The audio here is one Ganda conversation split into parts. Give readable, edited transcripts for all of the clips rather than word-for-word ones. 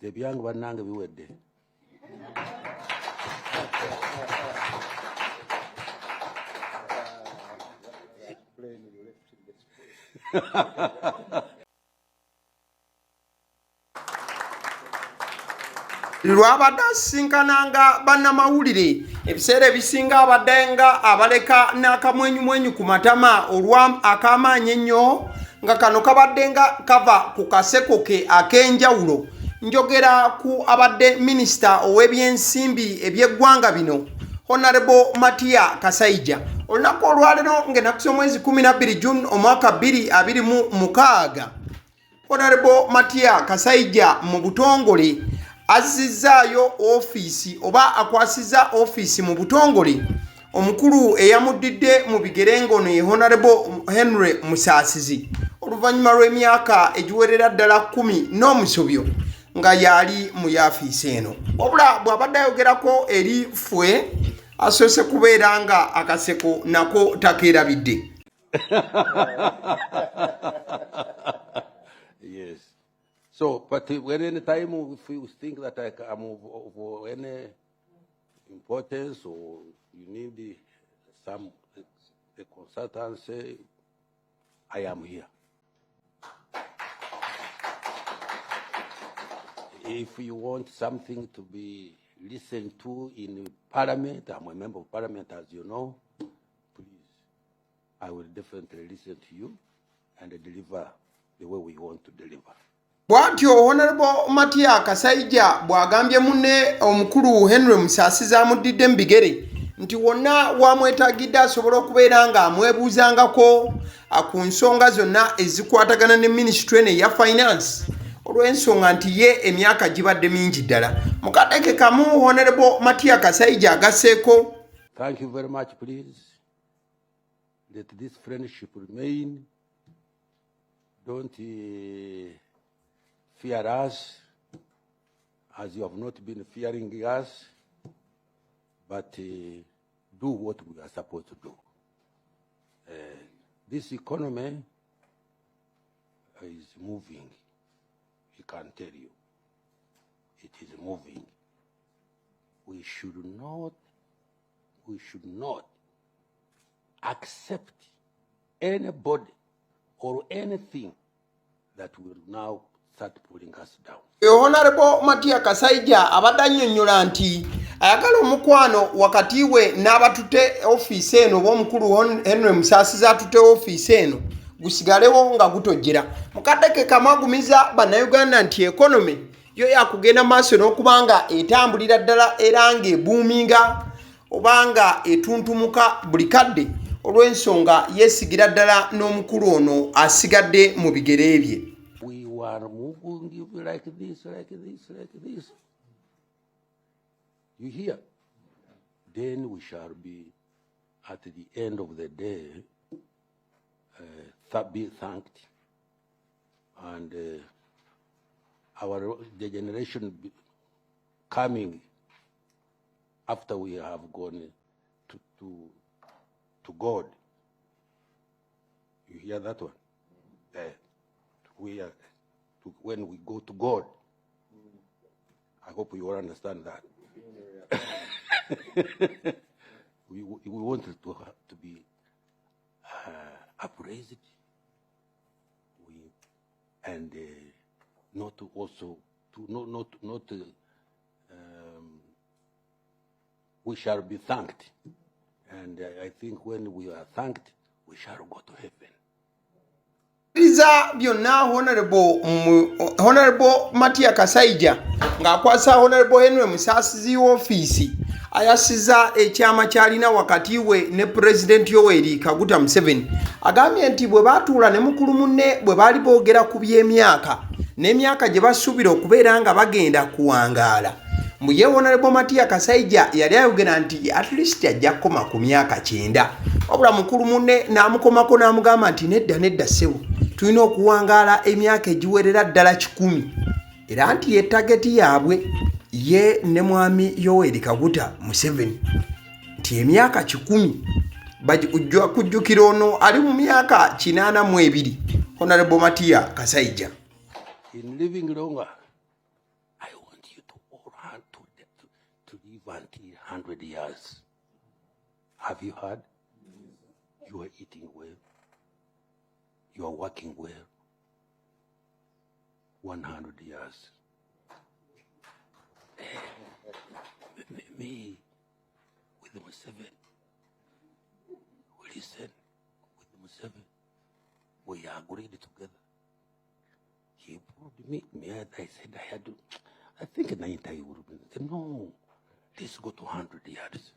Nze ebyange bannange biwedde. Lwabadde asisinkananga bannamawulire ebiseera ebisinga abadde nga abaleka n'akamwenyumwenyu ku matama olwa ak'amaanyi ennyo nga kano kabadde nga kava ku kaseko ke ak'enjawulo. Njogera ku abadde minisita ow'ebyensimbi eby'eggwanga bino, Honorable Matia Kasaija. Olunaku olwaleero ng'ennaku z'omwezi 12 June omwaka 2026, Honorable Matia Kasaija mu butongole azzizzaayo ofiisi oba akwasizza ofiisi mu butongole omukulu eyamuddidde mu bigere ng'ono ye Honorable Henry Musaasizi oluvannyuma lw'emyaka egiwerera ddala kkumi n'omusobyo nga yaali mu yaafiisi eno. Wabula bw'abadde ayogerako eri ffe asoose kubeera nga akaseko nako takeerabidde. Yes. So, but when any time if you think that I am of any importance or you need some a consultancy, I am here. If you want something to be listened to in Parliament, I'm a member of Parliament, as you know, please, I will definitely listen to you and deliver the way we want to deliver. Bw'atyo Honorable Matia Kasaija bw'agambye munne omukulu Henry Musaasizi amuddidde mu bigere nti wonna wamwetagidde asobola okubeera nga amwebuuzangako ku nsonga zonna ezikwatagana ne minisitule eno eya finance olw'ensonga nti ye emyaka gibadde mingi ddala. Mu kadde kamu Honorable Matia Kasaija agasseeko. Thank you very much, please. Let this friendship remain. Don't fear us as you have not been fearing us, but do what we are supposed to do. This economy is moving. I can tell you, it is moving. We should not accept anybody or anything that will now start pulling us down. Honorable Matia Kasaija abadde annyonnyola nti ayagala omukwano wakati we n'abatute ofiisi eno oba omukulu Henry Musaasizi atute ofiisi eno gusigalewo nga gutojjera. Mukadde ke kamu agumiza bannayuganda nti economy yo yakugenda maaso n'okuba nga etambulira ddala era ng'ebuuminga oba nga etuntumuka buli kadde olw'ensonga yeesigira ddala n'omukulu ono asigadde mu bigere bye. We were moving like this, like this, like this. You hear? Then we shall be, at the end of the day, be thanked. And the generation coming after we have gone to God. You hear that one? When we go to God. I hope you all understand that. We want to be appraised, and not to also to not, not, not, we shall be thanked, and I think when we are thanked, we shall go to heaven. Riza byonna Honorable Matia Kasaija ng'akwasa Honorable Henry Musaasizi w'ofiisi ayasiza ekyama ky'alina wakati we ne Pulezidenti Yoweri Kaguta Museveni. Agambye nti bwe baatuula ne mukulu munne bwe baali boogera ku by'emyaka n'emyaka gye basuubira okubeera nga bagenda kuwangaala. Mbu ye Honorable Matia Kasaija yali ayogera nti at least ajja kukoma ku myaka 9. Wabula mukulu munne n'amukomako n'amugamba nti nedda nedda ssebo, tulina okuwangaala emyaka egiwerera ddala 100. Era nti ye tageti yaabwe ye ne mwami Yoweri Kaguta Museveni nti emyaka 100 bajja kujjukira ono ali mu myaka 82, Honorable Matia Kasaija. In living longer, I to live until 100 years. Have you heard? You are eating well. You are working well. 100 years. Me, with Museveni, we listen with Museveni. We agreed together. He proved me. Me, I said I had to, I think 90 would be. Said, no, let's go to 100 years.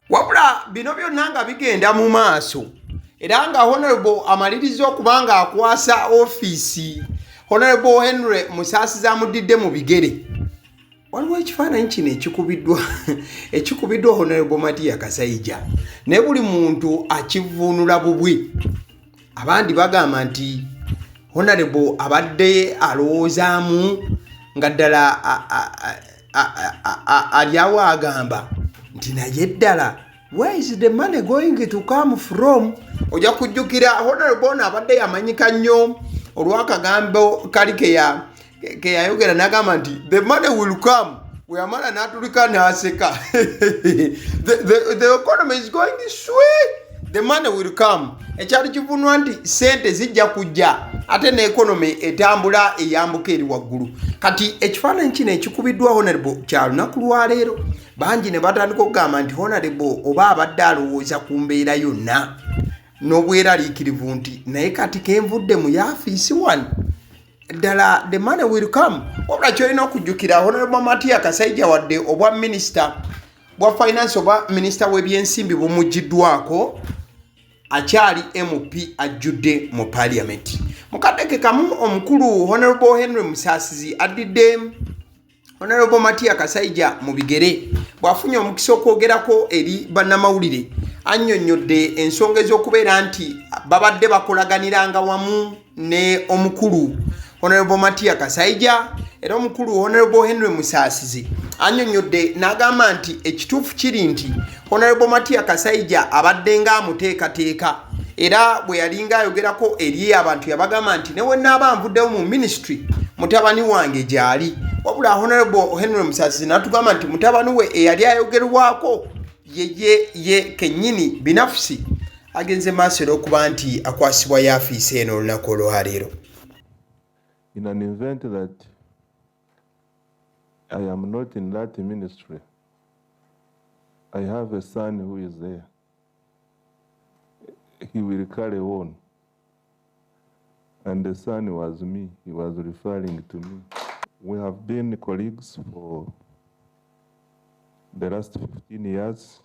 Wabula bino byonna nga bigenda mu maaso era nga Honorable amaliriza okuba nga akwasa ofiisi Honorable Henry Musaasizi amuddidde mu bigere. Waliwo ekifaananyi kino ekikubiddwa ekikubiddwa Honorable Matia Kasaija, naye buli muntu akivvuunula bubwe. Abandi bagamba nti Honorable abadde alowoozaamu nga ddala ali awo agamba nti naye ddala where is the money going to come from. Ojja kujjukira Honorable ono abadde yamanyika nnyo olw'akagambo kali ke yayogera n'agamba nti the money will come. Bwe yamala n'atulika n'aseka. The economy is going sweet, the money will come. Ekyali kivunwa nti sente zijja kujja ate ne economy etambula eyambuka eri waggulu. Kati ekifaananyi kino ekikubiddwa Honorable kya lunaku lwaleero, bangi ne batandika okugamba nti Honorable oba abadde alowooza ku mbeera yonna n'obweraliikirivu nti naye kati kenvudde mu yaafiisi wano ddala the money will come. Wabula kyolina okujjukira Honorable Matia Kasaija wadde obwa minisita bwa finance oba minisita w'ebyensimbi bumuggiddwako, akyali MP ajjudde mu parliament. Mu kadde ke kamu omukulu Honorable Henry Musaasizi addidde Honorable Matia Kasaija mu bigere bw'afunye omukisa okwogerako eri bannamawulire, annyonnyodde ensonga ez'okubeera nti babadde bakolaganiranga wamu ne omukulu Honorable Matia Kasaija. Era omukulu Honorable Henry Musaasizi annyonnyodde n'agamba nti ekituufu kiri nti Honorable Matia Kasaija abadde ng'amuteekateeka, era bwe yalinga ayogerako eri abantu yabagamba nti ne we nnaaba nvuddewo mu ministry mutabani wange gy'ali. Wabula Honorable Henry Musaasizi n'atugamba nti mutabani we eyali ayogerwako ye ye kennyini binafusi agenze maaso era okuba nti akwasibwa yaafiisi eno olunaku olwaleero. In an event that I am not in that ministry, I have a son who is there. He will carry on. And the son was me. He was referring to me. We have been colleagues for the last 15 years.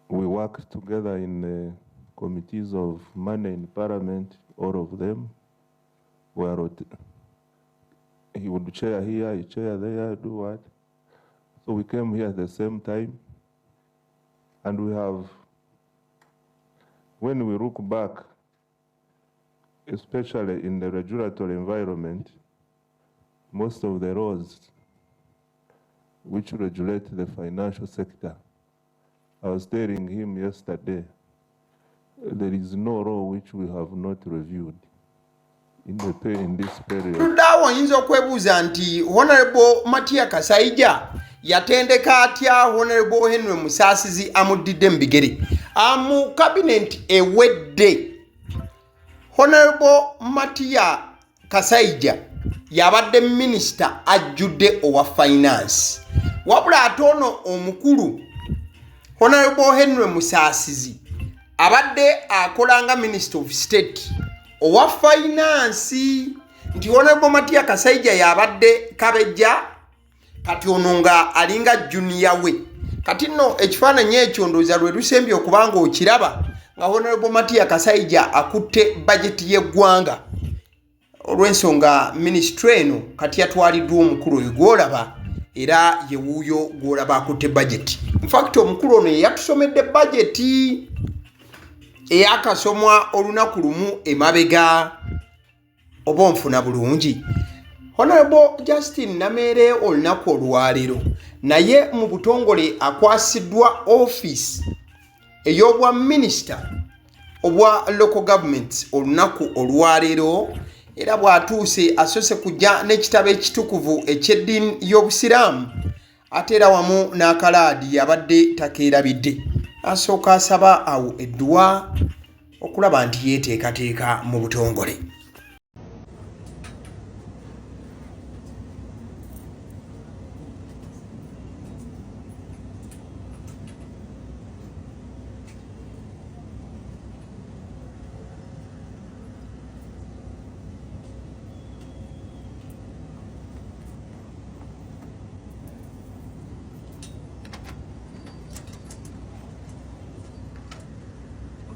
We worked together in the committees of money in parliament, all of them. He would chair here, he chair there, do what. So we came here at the same time. And we have, when we look back, especially in the regulatory environment, most of the laws which regulate the financial sector, I was telling him yesterday, there is no law which we have not reviewed in this period. Tuddawo oyinza okwebuuza nti Honorable Matia Kasaija yatendeka atya Honorable Henry Musaasizi amuddidde mu bigere. Mu cabinet ewedde Honorable Matia Kasaija yabadde minisita ajjudde owa finance, wabula ate ono omukulu Honorable Henry Musaasizi abadde akola nga Minister of State owa finance. Nti Honorable Matia Kasaija yabadde kabejja, kati ono nga alinga junior we. Kati nno ekifaananyi ekyo ndowooza lwe lusembye okubanga okiraba nga Honorable Matia Kasaija akutte bajeti y'eggwanga, olw'ensonga minisitule eno kati yatwaliddwa omukulu oyo gw'olaba, era ye wuuyo gw'olaba akutte bajeti. Infact omukulu ono ye yatusomedde bajeti eyakasomwa olunaku lumu emabega, oba onfuna bulungi. Honorable Justin Nameere olunaku olwaleero naye mu butongole akwasiddwa ofiisi ey'obwa minisita obwa local government olunaku olwaleero, Era bw'atuuse asoose kujja n'ekitabo ekitukuvu eky'eddiini y'Obusiraamu ate era wamu n'akalaadi yabadde takeerabidde. Asooka asaba awo edduwa okulaba nti yeeteekateeka mu butongole.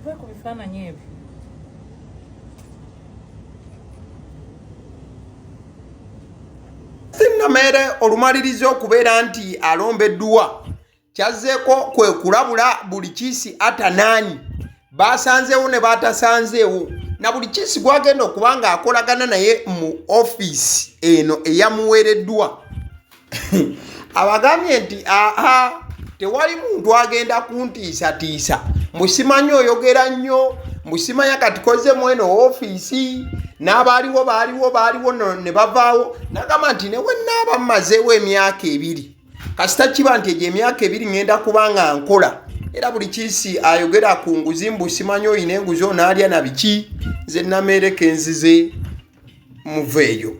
Mpe ku bifaananyi ebyo. Nameere olumaliriza okubeera nti alomba edduwa Kyazzeeko kwe kulabula buli kiisi atanaanyi baasanzeewo ne baatasanzeewo na buli kiisi gw'agenda okuba ng'akolagana naye mu ofiisi eno eyamuweereddwa. Abagambye nti aa tewali muntu agenda kuntiisatiisa mbu simanyi oyogera nnyo mbu simanya kati koze mu eno ofiisi n'abaaliwo baaliwo baaliwo ne bavaawo nagamba nti ne we nnaaba mmazeewo emyaka ebiri kasita kiba nti egyo emyaka ebiri ŋŋenda kuba nga nkola era buli kiisi ayogera ku nguzi mbu simanyi oyina enguzi onaalya na biki nze nameere kenzize muveeyo.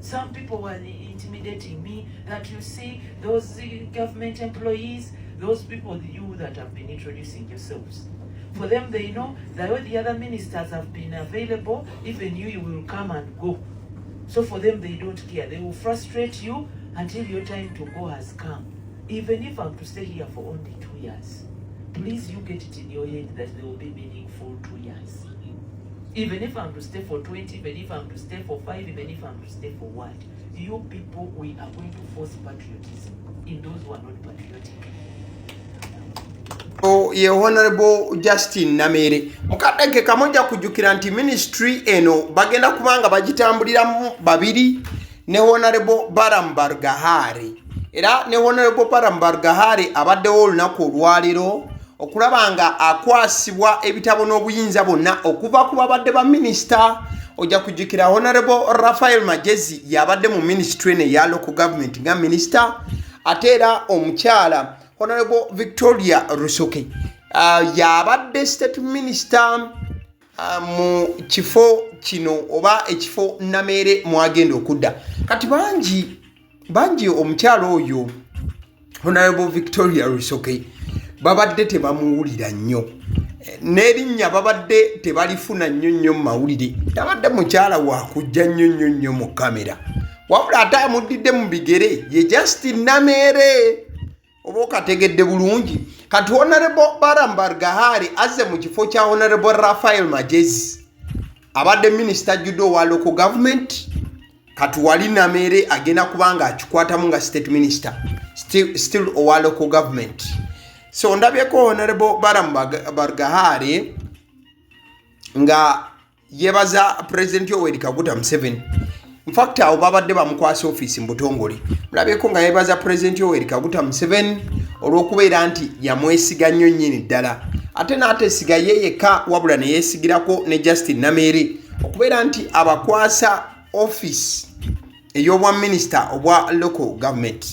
Some people were intimidating me that you see those government employees, those people you that have been introducing yourselves. For them, they know that all the other ministers have been available, even you, you will come and go. So for them, they don't care. They will frustrate you until your time to go has come. Even if I'm to stay here for only 2 years, please you get it in your head that there will be meaningful 2 years. Even if I'm to stay for 20, even if I'm to stay for 5, even if I'm to stay for what, you people, we are going to force patriotism in those who are not patriotic. Ye Honorable Justin Nameere mukadde ke kamojja kujjukira nti ministry eno bagenda kuba nga bagitambuliramu babiri ne Honorable Balaam Barugahare. Era ne Honorable Balaam Barugahare abaddewo olunaku olwaleero okulaba nga akwasibwa ebitabo n'obuyinza bwonna okuva ku babadde ba minisita. Ojja kujjukira Honorable Raphael Magyezi yabadde mu ministry eno eya local government nga minisita, ate era omukyala Honorable Victoria Rusoke yabadde state minister mu kifo kino oba ekifo Nameere mwagenda okudda. Kati bangi bangi omukyala oyo Honorable Victoria Rusoke babadde tebamuwulira nnyo, n'erinnya babadde tebalifuna nnyo nnyo mu mawulire. Tabadde mukyala wakujja nnyo nnyo nnyo mu kamera, wabula ate amuddidde mu bigere ye Justin Nameere, oba okategedde bulungi. Kati Honorable Balaam Barugahare azze mu kifo kya Honorable Raphael Magyezi abadde minisita judo wa local government. Kati wali Nameere agenda kuba nga akikwatamu nga state minister still owa local government. So ndabyeko Honorable Balaam Barugahare nga yebaza President Yoweri Kaguta Museveni. Infact awo babadde bamukwasa ofiisi mu butongole, mulabyeko nga yebaza President Yoweri Kaguta Museveni olw'okubeera nti yamwesiga nnyo nnyini ddala, ate n'ateesiga ye yekka wabula ne yeesigirako ne Justin Nameere okubeera nti abakwasa ofiisi ey'obwa minisita obwa local government.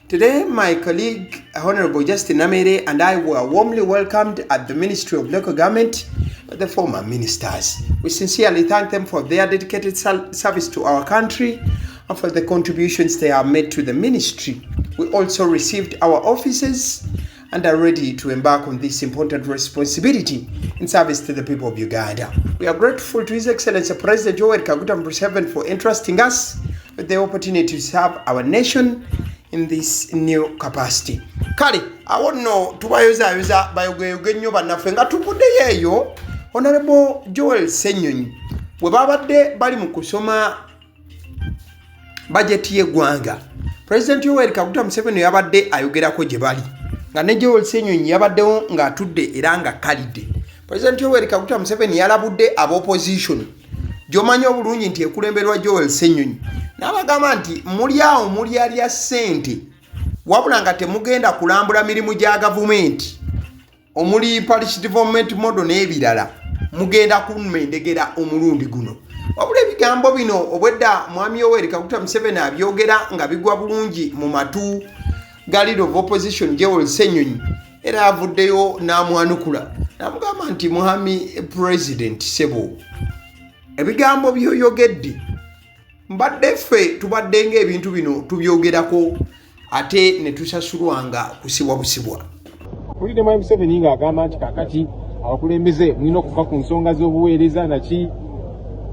Today, my colleague, Honorable Justin Nameere, and I were warmly welcomed at the Ministry of Local Government by the former ministers. We sincerely thank them for their dedicated service to our country and for the contributions they have made to the ministry. We also received our offices and are ready to embark on this important responsibility in service to the people of Uganda. We are grateful to His Excellency President Yoweri Kaguta Museveni for entrusting us with the opportunity to serve our nation in this new capacity. Kale awo nno tubayozayoza bayogeyoge nnyo bannaffe nga tuvuddeyo eyo. Honorable Joel Ssenyonyi bwe babadde bali mu kusoma bajeti y'eggwanga, President Yoweri Kaguta Museveni yabadde ayogerako gye bali nga ne Joel Ssenyonyi yabaddewo ng'atudde era nga kalidde. President Yoweri Kaguta Museveni yalabudde ab'opposition gy'omanyi obulungi nti ekulemberwa Joel Ssenyonyi, n'abagamba nti muli awo mulyalya ssente wabula nga temugenda kulambula mirimu gya gavumenti omuli parish development model n'ebirala. Mugenda kummendegera omulundi guno. Wabula ebigambo bino obwedda Mwami Yoweri Kaguta Museveni abyogera nga bigwa bulungi mu matu ga leader of opposition Joel Ssenyonyi, era avuddeyo n'amwanukula n'amugamba nti, "Mwami President, sebo, ebigambo by'oyogedde mbadde ffe tubadde ng'ebintu bino tubyogerako ate ne tusasulwanga kusibwa busibwa." Mpulidde Mwami Museveni ng'agamba nti kaakati abakulembeze mulina okuva ku nsonga z'obuweereza naki,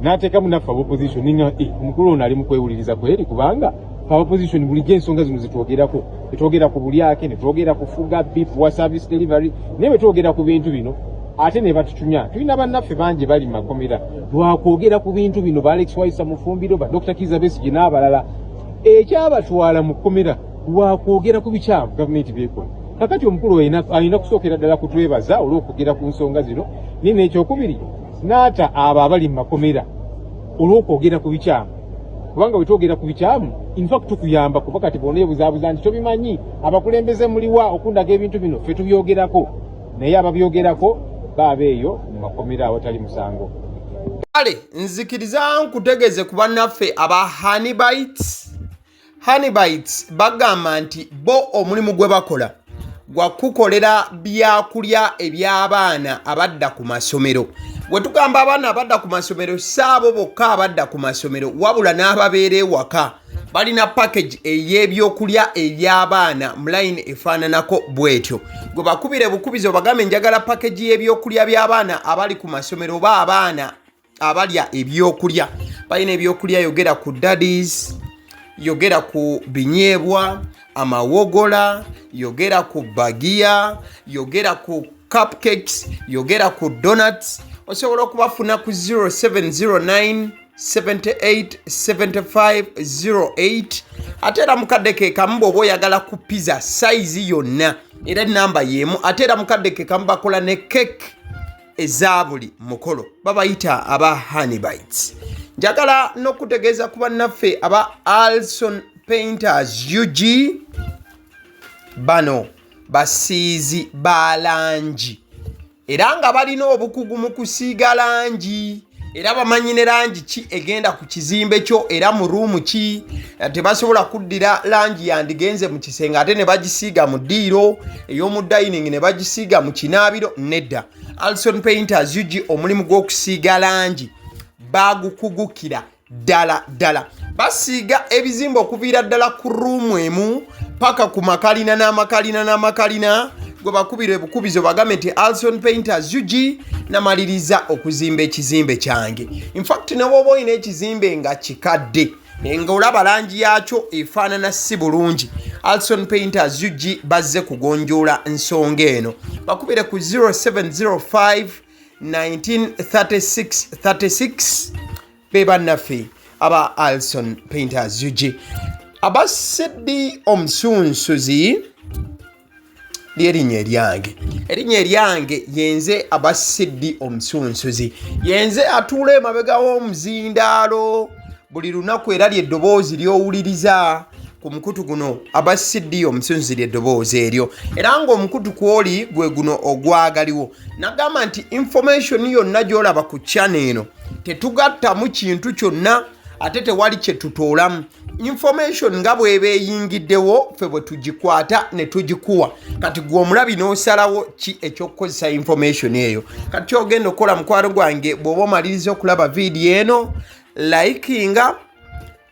n'ateekamu naffe aba opposition. Nga omukulu ono ali mu kwewuliriza kweri, kubanga fe aba opposition bulijjo ensonga zino zitwogerako. Tetwogera ku bulyake, ne twogera ku fuga beef wa service delivery, naye bwe twogera ku bintu bino ate ne batucunya. Tulina bannaffe bangi bali mu makomera lwakwogera ku bintu bino, ba Alex Waisa Mufumbiro, ba Dr Kiza Besigye n'abalala. Ekyabatwala mu kkomera lwakwogera ku bikyamu gavumenti byekola. Kakati omukulu alina kusookera ddala kutwebaza olw'okwogera ku nsonga zino, naye n'ekyokubiri n'ata abo abali mu makomera olw'okwogera ku bikyamu, kubanga bwe twogera ku bikyamu, infact tukuyamba, kuba kati bw'oneebuzaabuza nti tobimanyi, abakulembeze muliwa okundaga ebintu bino? Ffe tubyogerako, naye ababyogerako baaba eyo mu makomera awatali musango. Kale nzikiriza nkutegeeze ku bannaffe aba Honeybites. Honeybites bagamba nti bo omulimu gwe bakola gwa kukolera byakulya eby'abaana abadda ku masomero. Bwe tugamba abaana abadda ku masomero, si abo bokka abadda ku masomero, wabula n'ababeera ewaka. Balina package ey'ebyokulya eby'abaana mu line efaananako bw'etyo. Gwe bakubire bukubizi obagambe, "Njagala package y'ebyokulya by'abaana abali ku masomero oba abaana abalya ebyokulya." Balina ebyokulya, yogera ku daddies, yogera ku binyeebwa, amawogola, yogera ku bagiya, yogera ku cupcakes, yogera ku donuts. Osobola okubafuna ku 0709 78 75 08. Ate era mukadde ke kamu, bw'oba oyagala ku pizza size yonna, era enamba y'emu. Ate era mukadde ke kamu bakola ne cake eza buli mukolo. Babayita aba Honeybites. Njagala n'okutegeeza ku bannaffe aba Alson Painters UG. Bano basiizi ba langi era nga balina obukugu mu kusiiga langi, era bamanyi ne langi ki egenda ku kizimbe kyo era mu room ki. Tebasobola kuddira langi yandigenze mu kisenge ate ne bagisiiga mu ddiiro, ey'omu dining ne bagisiiga mu kinaabiro. Nedda, Alson Painters UG omulimu gw'okusiiga langi bagukugukira ddala ddala. Basiiga ebizimbe okuviira ddala ku room emu paka ku makalina n'amakalina n'amakalina. Gwe bakubira ebukubizo bagambe nti, "Alson Painters UG, namaliriza okuzimba ekizimbe kyange." Infact ne bwoba olina ekizimbe nga kikadde nga olaba langi yakyo efaanana si bulungi, Alson Painters UG bazze kugonjoola nsonga eno. Bakubire ku 0705 1936 36. Be bannaffe aba Alson Painters UG. Abasiddi omusunsuzi lyerinnya eryange, erinnya eryange yenze Abasiddi omusunsuzi, yenze atuula emabega w'omuzindaalo buli lunaku, era lyeddoboozi ly'owuliriza ku mukutu guno. Abasiddi omusunsuzi lyeddoboozi eryo, era ng'omukutu kwoli gwe guno ogwagaliwo. Nagamba nti information yonna gy'olaba ku channel eno tetugattamu kintu kyonna, ate tewali kye tutoolamu. Information nga bw'eba eyingiddewo, ffe bwe tugikwata ne tugikuwa. Kati gwe omulabi n'osalawo ki ekyokukozesa information eyo. Kati kyogenda okukola, mukwano gwange, bw'oba omaliriza okulaba vidiyo eno, likinga,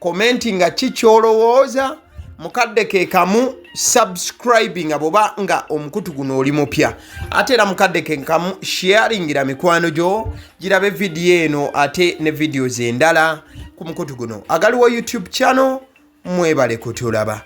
commentinga ki kyolowooza, mukadde ke kamu subscribinga bw'oba nga omukutu guno oli mupya. Ate era mukadde ke kamu sharingira mikwano gyo girabe vidiyo eno ate ne videos endala ku mukutu guno agaliwo YouTube channel. Mwebale kutulaba.